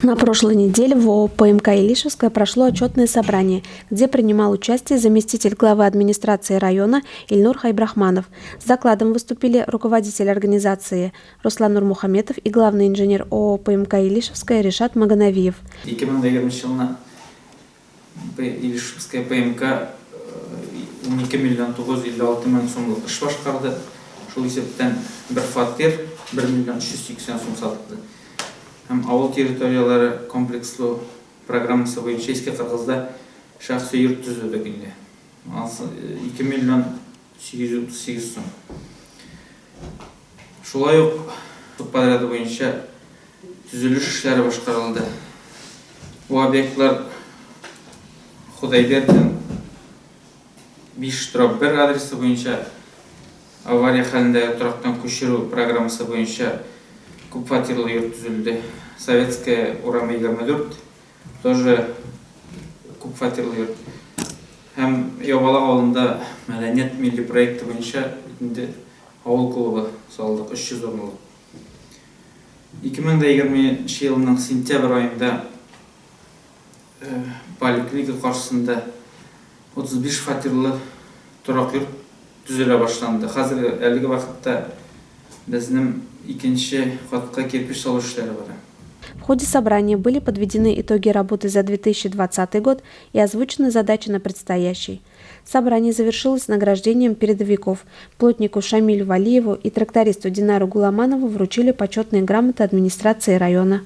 На прошлой неделе в ООО ПМК «Илишевская» прошло отчетное собрание, где принимал участие заместитель главы администрации района Ильнур Хайбрахманов. С докладом выступили руководитель организации Руслан Нурмухаметов и главный инженер ООО ПМК «Илишевская» Решат Маганавиев. 2020 елны Илишевская ПМК 12 миллион 956 мең сумлык эш башкарды. Шул исәптән бер фатир 1 миллион 380 сум сатылды. Һәм авыл территорияләре комплекслы программасы буенча Иске Кыргызда шәхси йорт төзедек инде. Анысы 2 миллион 838 сум. Шулай ук субподряды буенча төзелеш эшләре башкарылды. Бу объектлар Худайбердин 5 дробь 1 адресы буенча авария хәлендәге торактан күчерү программасы буенча күпфатирлы йорт төзелде. Советская урамы 24, тоже күпфатирлы йорт. Һәм Ябалак авылында Мәдәният милли проекты буенча инде авыл клубы салдык, 300 урынлык. 2020 нче елның сентябрь аенда Поликлиника каршысында 35 фатирлы торак йорт төзелә башланды. Хәзер әлеге вакытта безнең икенче катка кирпеч салу эшләре бара. В ходе собрания были подведены итоги работы за 2020 год и озвучены задачи на предстоящий. Собрание завершилось награждением передовиков. Плотнику Шамилю Валиеву и трактористу Динару Гуламанову вручили почетные грамоты администрации района.